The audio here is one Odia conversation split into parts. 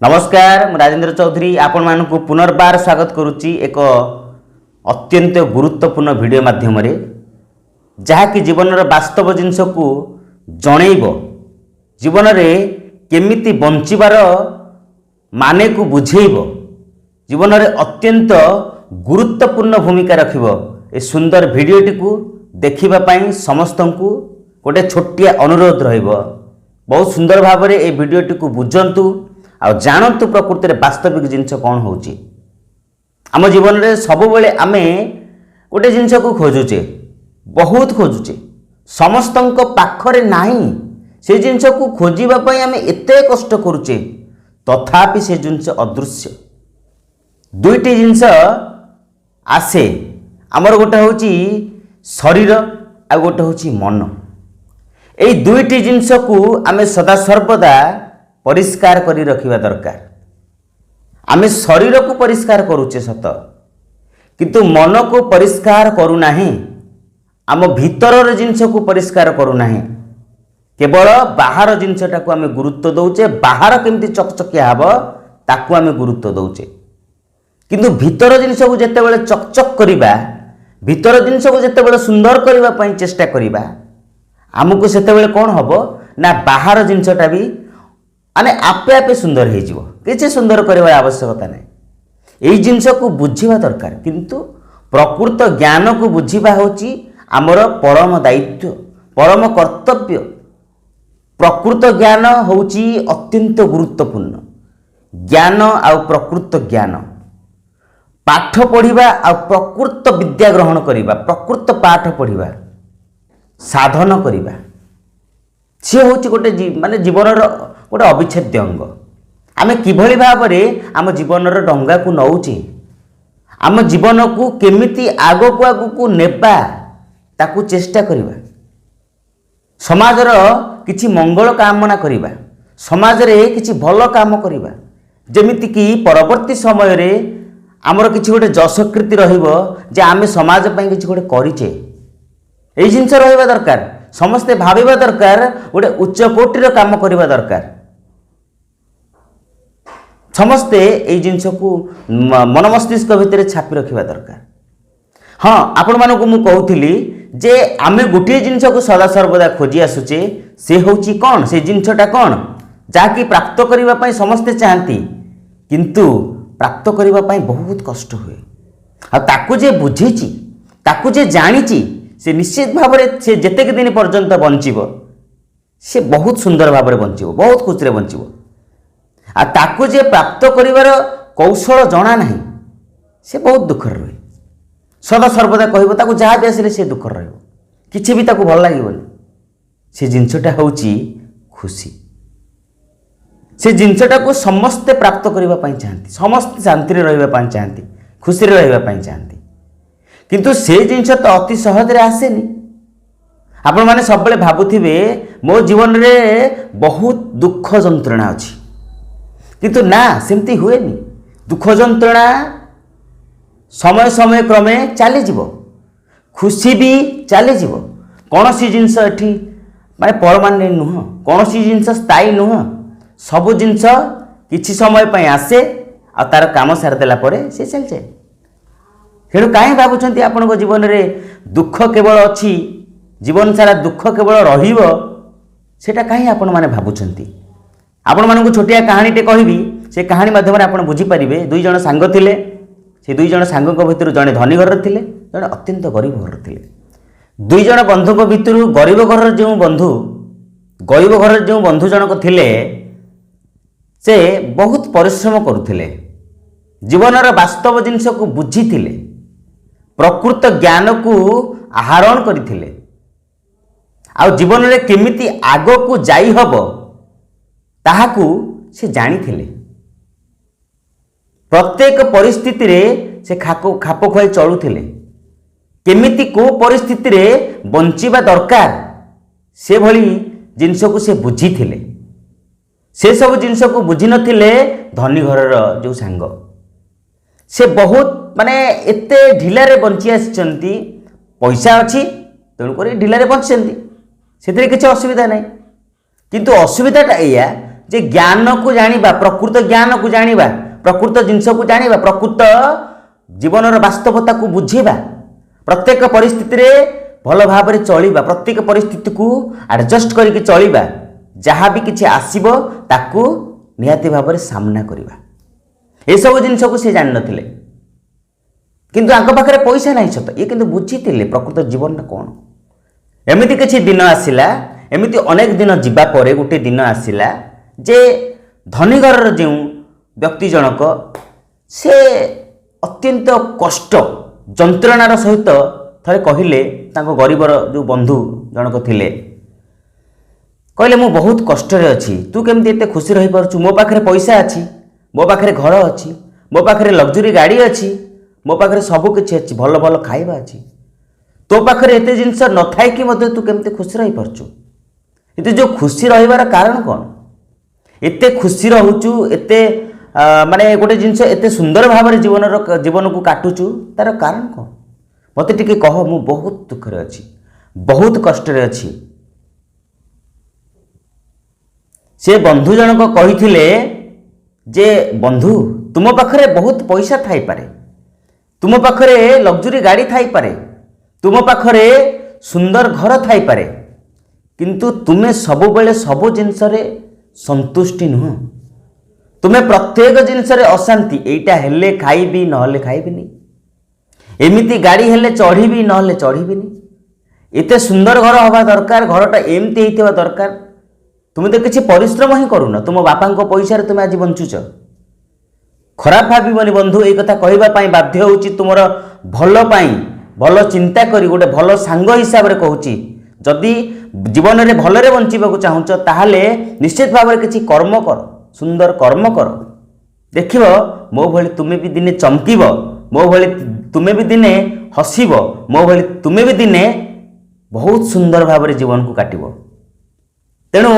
ନମସ୍କାର, ମୁଁ ରାଜେନ୍ଦ୍ର ଚୌଧୁରୀ ଆପଣମାନଙ୍କୁ ପୁନର୍ବାର ସ୍ୱାଗତ କରୁଛି ଏକ ଅତ୍ୟନ୍ତ ଗୁରୁତ୍ୱପୂର୍ଣ୍ଣ ଭିଡ଼ିଓ ମାଧ୍ୟମରେ, ଯାହାକି ଜୀବନର ବାସ୍ତବ ଜିନିଷକୁ ଜଣେଇବ, ଜୀବନରେ କେମିତି ବଞ୍ଚିବାର ମାନେକୁ ବୁଝେଇବ, ଜୀବନରେ ଅତ୍ୟନ୍ତ ଗୁରୁତ୍ୱପୂର୍ଣ୍ଣ ଭୂମିକା ରଖିବ। ଏ ସୁନ୍ଦର ଭିଡ଼ିଓଟିକୁ ଦେଖିବା ପାଇଁ ସମସ୍ତଙ୍କୁ ଗୋଟେ ଛୋଟିଆ ଅନୁରୋଧ ରହିବ। ବହୁତ ସୁନ୍ଦର ଭାବରେ ଏ ଭିଡ଼ିଓଟିକୁ ବୁଝନ୍ତୁ ଆଉ ଜାଣନ୍ତୁ ପ୍ରକୃତିରେ ବାସ୍ତବିକ ଜିନିଷ କ'ଣ ହେଉଛି। ଆମ ଜୀବନରେ ସବୁବେଳେ ଆମେ ଗୋଟେ ଜିନିଷକୁ ଖୋଜୁଛେ, ବହୁତ ଖୋଜୁଛେ, ସମସ୍ତଙ୍କ ପାଖରେ ନାହିଁ। ସେ ଜିନିଷକୁ ଖୋଜିବା ପାଇଁ ଆମେ ଏତେ କଷ୍ଟ କରୁଛେ, ତଥାପି ସେ ଜିନିଷ ଅଦୃଶ୍ୟ। ଦୁଇଟି ଜିନିଷ ଆସେ ଆମର, ଗୋଟେ ହେଉଛି ଶରୀର ଆଉ ଗୋଟେ ହେଉଛି ମନ। ଏଇ ଦୁଇଟି ଜିନିଷକୁ ଆମେ ସଦାସର୍ବଦା ପରିଷ୍କାର କରି ରଖିବା ଦରକାର। ଆମେ ଶରୀରକୁ ପରିଷ୍କାର କରୁଛେ ସତ, କିନ୍ତୁ ମନକୁ ପରିଷ୍କାର କରୁନାହିଁ। ଆମ ଭିତରର ଜିନିଷକୁ ପରିଷ୍କାର କରୁନାହିଁ, କେବଳ ବାହାର ଜିନିଷଟାକୁ ଆମେ ଗୁରୁତ୍ୱ ଦେଉଛେ। ବାହାର କେମିତି ଚକଚକିଆ ହେବ, ତାକୁ ଆମେ ଗୁରୁତ୍ୱ ଦେଉଛେ। କିନ୍ତୁ ଭିତର ଜିନିଷକୁ ଯେତେବେଳେ ଚକଚକ କରିବା, ଭିତର ଜିନିଷକୁ ଯେତେବେଳେ ସୁନ୍ଦର କରିବା ପାଇଁ ଚେଷ୍ଟା କରିବା, ଆମକୁ ସେତେବେଳେ କ'ଣ ହେବ ନା ବାହାର ଜିନିଷଟା ବି ମାନେ ଆପେ ଆପେ ସୁନ୍ଦର ହେଇଯିବ। କିଛି ସୁନ୍ଦର କରିବାର ଆବଶ୍ୟକତା ନାହିଁ। ଏଇ ଜିନିଷକୁ ବୁଝିବା ଦରକାର। କିନ୍ତୁ ପ୍ରକୃତ ଜ୍ଞାନକୁ ବୁଝିବା ହେଉଛି ଆମର ପରମ ଦାୟିତ୍ୱ, ପରମ କର୍ତ୍ତବ୍ୟ। ପ୍ରକୃତ ଜ୍ଞାନ ହେଉଛି ଅତ୍ୟନ୍ତ ଗୁରୁତ୍ୱପୂର୍ଣ୍ଣ ଜ୍ଞାନ। ଆଉ ପ୍ରକୃତ ଜ୍ଞାନ ପାଠ ପଢ଼ିବା ଆଉ ପ୍ରକୃତ ବିଦ୍ୟା ଗ୍ରହଣ କରିବା, ପ୍ରକୃତ ପାଠ ପଢ଼ିବା, ସାଧନ କରିବା, ସିଏ ହେଉଛି ଗୋଟେ ମାନେ ଜୀବନର ଗୋଟେ ଅବିଚ୍ଛେଦ୍ୟ ଅଙ୍ଗ। ଆମେ କିଭଳି ଭାବରେ ଆମ ଜୀବନର ଡଙ୍ଗାକୁ ନଉଛେ, ଆମ ଜୀବନକୁ କେମିତି ଆଗକୁ ଆଗକୁ ନେବା, ତାକୁ ଚେଷ୍ଟା କରିବା, ସମାଜର କିଛି ମଙ୍ଗଳ କାମନା କରିବା, ସମାଜରେ କିଛି ଭଲ କାମ କରିବା, ଯେମିତିକି ପରବର୍ତ୍ତୀ ସମୟରେ ଆମର କିଛି ଗୋଟେ ଯଶକୀର୍ତ୍ତି ରହିବ ଯେ ଆମେ ସମାଜ ପାଇଁ କିଛି ଗୋଟେ କରିଛେ। ଏଇ ଜିନିଷ ରହିବା ଦରକାର। ସମସ୍ତେ ଭାବିବା ଦରକାର, ଗୋଟେ ଉଚ୍ଚ କୋଟିର କାମ କରିବା ଦରକାର। ସମସ୍ତେ ଏଇ ଜିନିଷକୁ ମନ ମସ୍ତିଷ୍କ ଭିତରେ ଛାପି ରଖିବା ଦରକାର। ହଁ, ଆପଣମାନଙ୍କୁ ମୁଁ କହୁଥିଲି ଯେ ଆମେ ଗୋଟିଏ ଜିନିଷକୁ ସଦାସର୍ବଦା ଖୋଜି ଆସୁଛେ। ସେ ହେଉଛି କ'ଣ? ସେ ଜିନିଷଟା କ'ଣ, ଯାହାକି ପ୍ରାପ୍ତ କରିବା ପାଇଁ ସମସ୍ତେ ଚାହାନ୍ତି, କିନ୍ତୁ ପ୍ରାପ୍ତ କରିବା ପାଇଁ ବହୁତ କଷ୍ଟ ହୁଏ? ଆଉ ତାକୁ ଯେ ବୁଝିଛି, ତାକୁ ଯେ ଜାଣିଛି, ସେ ନିଶ୍ଚିତ ଭାବରେ ସେ ଯେତିକି ଦିନ ପର୍ଯ୍ୟନ୍ତ ବଞ୍ଚିବ, ସେ ବହୁତ ସୁନ୍ଦର ଭାବରେ ବଞ୍ଚିବ, ବହୁତ ଖୁସିରେ ବଞ୍ଚିବ। ଆଉ ତାକୁ ଯେ ପ୍ରାପ୍ତ କରିବାର କୌଶଳ ଜଣା ନାହିଁ, ସେ ବହୁତ ଦୁଃଖରେ ରୁହେ। ସଦା ସର୍ବଦା କହିବ, ତାକୁ ଯାହା ବି ଆସିଲେ ସେ ଦୁଃଖରେ ରହିବ, କିଛି ବି ତାକୁ ଭଲ ଲାଗିବନି। ସେ ଜିନିଷଟା ହେଉଛି ଖୁସି। ସେ ଜିନିଷଟାକୁ ସମସ୍ତେ ପ୍ରାପ୍ତ କରିବା ପାଇଁ ଚାହାନ୍ତି, ସମସ୍ତେ ଶାନ୍ତିରେ ରହିବା ପାଇଁ ଚାହାନ୍ତି, ଖୁସିରେ ରହିବା ପାଇଁ ଚାହାନ୍ତି। କିନ୍ତୁ ସେ ଜିନିଷ ତ ଅତି ସହଜରେ ଆସେନି। ଆପଣମାନେ ସବୁବେଳେ ଭାବୁଥିବେ, ମୋ ଜୀବନରେ ବହୁତ ଦୁଃଖ ଯନ୍ତ୍ରଣା ଅଛି। କିନ୍ତୁ ନା, ସେମିତି ହୁଏନି। ଦୁଃଖ ଯନ୍ତ୍ରଣା ସମୟ ସମୟ କ୍ରମେ ଚାଲିଯିବ, ଖୁସି ବି ଚାଲିଯିବ। କୌଣସି ଜିନିଷ ଏଠି ମାନେ ପରମାନେଣ୍ଟ ନୁହଁ, କୌଣସି ଜିନିଷ ସ୍ଥାୟୀ ନୁହଁ। ସବୁ ଜିନିଷ କିଛି ସମୟ ପାଇଁ ଆସେ ଆଉ ତାର କାମ ସାରିଦେଲା ପରେ ସେ ଚାଲିଯାଏ। ତେଣୁ କାହିଁ ଭାବୁଛନ୍ତି ଆପଣଙ୍କ ଜୀବନରେ ଦୁଃଖ କେବଳ ଅଛି, ଜୀବନ ସାରା ଦୁଃଖ କେବଳ ରହିବ? ସେଇଟା କାହିଁ ଆପଣମାନେ ଭାବୁଛନ୍ତି? ଆପଣମାନଙ୍କୁ ଛୋଟିଆ କାହାଣୀଟେ କହିବି, ସେ କାହାଣୀ ମାଧ୍ୟମରେ ଆପଣ ବୁଝିପାରିବେ। ଦୁଇ ଜଣ ସାଙ୍ଗ ଥିଲେ। ସେ ଦୁଇ ଜଣ ସାଙ୍ଗଙ୍କ ଭିତରୁ ଜଣେ ଧନୀ ଘରର ଥିଲେ, ଜଣେ ଅତ୍ୟନ୍ତ ଗରିବ ଘରର ଥିଲେ। ଦୁଇ ଜଣ ବନ୍ଧୁଙ୍କ ଭିତରୁ ଗରିବ ଘରର ଯେଉଁ ବନ୍ଧୁ ଜଣକ ଥିଲେ, ସେ ବହୁତ ପରିଶ୍ରମ କରୁଥିଲେ, ଜୀବନର ବାସ୍ତବ ଜିନିଷକୁ ବୁଝିଥିଲେ, ପ୍ରକୃତ ଜ୍ଞାନକୁ ଆହରଣ କରିଥିଲେ ଆଉ ଜୀବନରେ କେମିତି ଆଗକୁ ଯାଇହବ, ତାହାକୁ ସେ ଜାଣିଥିଲେ। ପ୍ରତ୍ୟେକ ପରିସ୍ଥିତିରେ ସେ ଖାପ ଖୁଆଇ ଚଳୁଥିଲେ। କେମିତି କେଉଁ ପରିସ୍ଥିତିରେ ବଞ୍ଚିବା ଦରକାର, ସେଭଳି ଜିନିଷକୁ ସେ ବୁଝିଥିଲେ। ସେସବୁ ଜିନିଷକୁ ବୁଝିନଥିଲେ ଧନୀ ଘରର ଯେଉଁ ସାଙ୍ଗ। ସେ ବହୁତ ମାନେ ଏତେ ଢିଲାରେ ବଞ୍ଚି ଆସିଛନ୍ତି। ପଇସା ଅଛି, ତେଣୁକରି ଢିଲାରେ ବଞ୍ଚିଛନ୍ତି, ସେଥିରେ କିଛି ଅସୁବିଧା ନାହିଁ। କିନ୍ତୁ ଅସୁବିଧାଟା ଏଇଆ, ଯେ ଜ୍ଞାନକୁ ଜାଣିବା, ପ୍ରକୃତ ଜ୍ଞାନକୁ ଜାଣିବା, ପ୍ରକୃତ ଜିନିଷକୁ ଜାଣିବା, ପ୍ରକୃତ ଜୀବନର ବାସ୍ତବତାକୁ ବୁଝିବା, ପ୍ରତ୍ୟେକ ପରିସ୍ଥିତିରେ ଭଲ ଭାବରେ ଚଳିବା, ପ୍ରତ୍ୟେକ ପରିସ୍ଥିତିକୁ ଆଡ଼ଜଷ୍ଟ କରିକି ଚଳିବା, ଯାହା ବି କିଛି ଆସିବ ତାକୁ ନିହାତି ଭାବରେ ସାମ୍ନା କରିବା, ଏସବୁ ଜିନିଷକୁ ସେ ଜାଣିନଥିଲେ। କିନ୍ତୁ ଆଙ୍କ ପାଖରେ ପଇସା ନାହିଁ ସତ, ଇଏ କିନ୍ତୁ ବୁଝିଥିଲେ ପ୍ରକୃତ ଜୀବନଟା କ'ଣ। ଏମିତି କିଛି ଦିନ ଆସିଲା, ଏମିତି ଅନେକ ଦିନ ଯିବା ପରେ ଗୋଟେ ଦିନ ଆସିଲା ଯେ ଧନୀ ଘରର ଯେଉଁ ବ୍ୟକ୍ତି ଜଣକ, ସେ ଅତ୍ୟନ୍ତ କଷ୍ଟ ଯନ୍ତ୍ରଣାର ସହିତ ଥରେ କହିଲେ, ତାଙ୍କ ଗରିବର ଯେଉଁ ବନ୍ଧୁ ଜଣକ ଥିଲେ, କହିଲେ, ମୁଁ ବହୁତ କଷ୍ଟରେ ଅଛି, ତୁ କେମିତି ଏତେ ଖୁସି ରହିପାରୁଛୁ? ମୋ ପାଖରେ ପଇସା ଅଛି, ମୋ ପାଖରେ ଘର ଅଛି, ମୋ ପାଖରେ ଲକ୍ଜୁରୀ ଗାଡ଼ି ଅଛି, ମୋ ପାଖରେ ସବୁ କିଛି ଅଛି, ଭଲ ଭଲ ଖାଇବା ଅଛି। ତୋ ପାଖରେ ଏତେ ଜିନିଷ ନଥାଇକି ମଧ୍ୟ ତୁ କେମିତି ଖୁସି ରହିପାରୁଛୁ? ଏତେ ଯେଉଁ ଖୁସି ରହିବାର କାରଣ କ'ଣ? ଏତେ ଖୁସି ରହୁଛୁ, ଏତେ ମାନେ ଗୋଟେ ଜିନିଷ ଏତେ ସୁନ୍ଦର ଭାବରେ ଜୀବନକୁ କାଟୁଛୁ, ତାର କାରଣ କ'ଣ? ମୋତେ ଟିକେ କହ। ମୁଁ ବହୁତ ଦୁଃଖରେ ଅଛି, ବହୁତ କଷ୍ଟରେ ଅଛି। ସେ ବନ୍ଧୁ ଜଣକ କହିଥିଲେ ଯେ ବନ୍ଧୁ, ତୁମ ପାଖରେ ବହୁତ ପଇସା ଥାଇପାରେ, ତୁମ ପାଖରେ ଲକ୍ଜୁରୀ ଗାଡ଼ି ଥାଇପାରେ, ତୁମ ପାଖରେ ସୁନ୍ଦର ଘର ଥାଇପାରେ, କିନ୍ତୁ ତୁମେ ସବୁବେଳେ ସବୁ ଜିନିଷରେ ସନ୍ତୁଷ୍ଟି ନୁହଁ। ତୁମେ ପ୍ରତ୍ୟେକ ଜିନିଷରେ ଅଶାନ୍ତି। ଏଇଟା ହେଲେ ଖାଇବି, ନହେଲେ ଖାଇବିନି। ଏମିତି ଗାଡ଼ି ହେଲେ ଚଢ଼ିବି, ନହେଲେ ଚଢ଼ିବିନି। ଏତେ ସୁନ୍ଦର ଘର ହେବା ଦରକାର, ଘରଟା ଏମିତି ହେଇଥିବା ଦରକାର। ତୁମେ ତ କିଛି ପରିଶ୍ରମ ହିଁ କରୁନ, ତୁମ ବାପାଙ୍କ ପଇସାରେ ତୁମେ ଆଜି ବଞ୍ଚୁଛ। ଖରାପ ଭାବିବନି ବନ୍ଧୁ, ଏଇ କଥା କହିବା ପାଇଁ ବାଧ୍ୟ ହେଉଛି ତୁମର ଭଲ ପାଇଁ, ଭଲ ଚିନ୍ତା କରି ଗୋଟେ ଭଲ ସାଙ୍ଗ ହିସାବରେ କହୁଛି। ଯଦି ଜୀବନରେ ଭଲରେ ବଞ୍ଚିବାକୁ ଚାହୁଁଛ, ତାହେଲେ ନିଶ୍ଚିତ ଭାବରେ କିଛି କର୍ମ କର, ସୁନ୍ଦର କର୍ମ କର। ଦେଖିବ, ମୋ ଭଳି ତୁମେ ବି ଦିନେ ଚମକିବ, ମୋ ଭଳି ତୁମେ ବି ଦିନେ ହସିବ, ମୋ ଭଳି ତୁମେ ବି ଦିନେ ବହୁତ ସୁନ୍ଦର ଭାବରେ ଜୀବନକୁ କାଟିବ। ତେଣୁ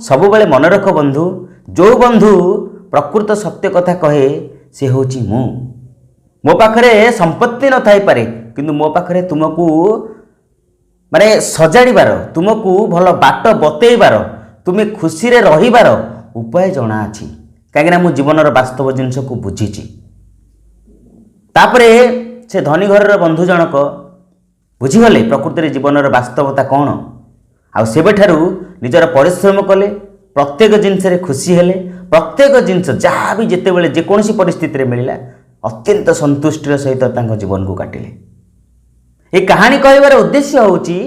ସବୁବେଳେ ମନେ ରଖ ବନ୍ଧୁ, ଯେଉଁ ବନ୍ଧୁ ପ୍ରକୃତ ସତ୍ୟ କଥା କହେ ସେ ହେଉଛି ମୁଁ। ମୋ ପାଖରେ ସମ୍ପତ୍ତି ନଥାଇପାରେ, କିନ୍ତୁ ମୋ ପାଖରେ ତୁମକୁ ମାନେ ସଜାଡ଼ିବାର, ତୁମକୁ ଭଲ ବାଟ ବତେଇବାର, ତୁମେ ଖୁସିରେ ରହିବାର ଉପାୟ ଜଣା ଅଛି, କାହିଁକିନା ମୁଁ ଜୀବନର ବାସ୍ତବ ଜିନିଷକୁ ବୁଝିଛି। ତାପରେ ସେ ଧନୀ ଘରର ବନ୍ଧୁ ଜଣକ ବୁଝିଗଲେ ପ୍ରକୃତରେ ଜୀବନର ବାସ୍ତବତା କ'ଣ। ଆଉ ସେବେଠାରୁ ନିଜର ପରିଶ୍ରମ କଲେ, ପ୍ରତ୍ୟେକ ଜିନିଷରେ ଖୁସି ହେଲେ, ପ୍ରତ୍ୟେକ ଜିନିଷ ଯାହା ବି ଯେତେବେଳେ ଯେକୌଣସି ପରିସ୍ଥିତିରେ ମିଳିଲା, ଅତ୍ୟନ୍ତ ସନ୍ତୁଷ୍ଟିର ସହିତ ତାଙ୍କ ଜୀବନକୁ କାଟିଲେ। ଏ କାହାଣୀ କହିବାର ଉଦ୍ଦେଶ୍ୟ ହେଉଛି,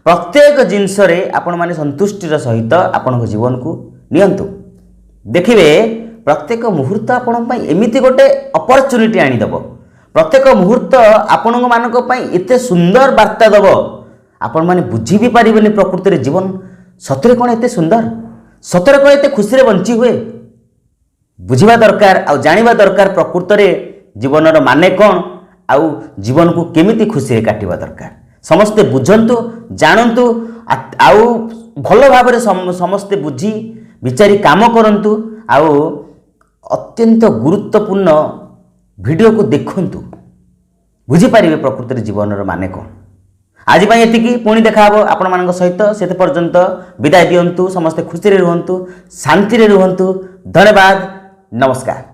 ପ୍ରତ୍ୟେକ ଜିନିଷରେ ଆପଣମାନେ ସନ୍ତୁଷ୍ଟିର ସହିତ ଆପଣଙ୍କ ଜୀବନକୁ ନିଅନ୍ତୁ। ଦେଖିବେ, ପ୍ରତ୍ୟେକ ମୁହୂର୍ତ୍ତ ଆପଣଙ୍କ ପାଇଁ ଏମିତି ଗୋଟେ ଅପରଚ୍ୟୁନିଟି ଆଣିଦେବ, ପ୍ରତ୍ୟେକ ମୁହୂର୍ତ୍ତ ଆପଣଙ୍କ ମାନଙ୍କ ପାଇଁ ଏତେ ସୁନ୍ଦର ବାର୍ତ୍ତା ଦେବ, ଆପଣମାନେ ବୁଝି ବି ପାରିବେନି ପ୍ରକୃତିରେ ଜୀବନ ସତରେ କ'ଣ ଏତେ ସୁନ୍ଦର, ସତରେ କ'ଣ ଏତେ ଖୁସିରେ ବଞ୍ଚି ହୁଏ। ବୁଝିବା ଦରକାର ଆଉ ଜାଣିବା ଦରକାର ପ୍ରକୃତରେ ଜୀବନର ମାନେ କ'ଣ ଆଉ ଜୀବନକୁ କେମିତି ଖୁସିରେ କାଟିବା ଦରକାର। ସମସ୍ତେ ବୁଝନ୍ତୁ, ଜାଣନ୍ତୁ ଆଉ ଭଲ ଭାବରେ ସମସ୍ତେ ବୁଝି ବିଚାରି କାମ କରନ୍ତୁ ଆଉ ଅତ୍ୟନ୍ତ ଗୁରୁତ୍ୱପୂର୍ଣ୍ଣ ଭିଡ଼ିଓକୁ ଦେଖନ୍ତୁ, ବୁଝିପାରିବେ ପ୍ରକୃତରେ ଜୀବନର ମାନେ କ'ଣ। ଆଜି ପାଇଁ ଏତିକି, ପୁଣି ଦେଖାହେବ ଆପଣମାନଙ୍କ ସହିତ। ସେତେ ପର୍ଯ୍ୟନ୍ତ ବିଦାୟ ଦିଅନ୍ତୁ। ସମସ୍ତେ ଖୁସିରେ ରୁହନ୍ତୁ, ଶାନ୍ତିରେ ରୁହନ୍ତୁ। ଧନ୍ୟବାଦ, ନମସ୍କାର।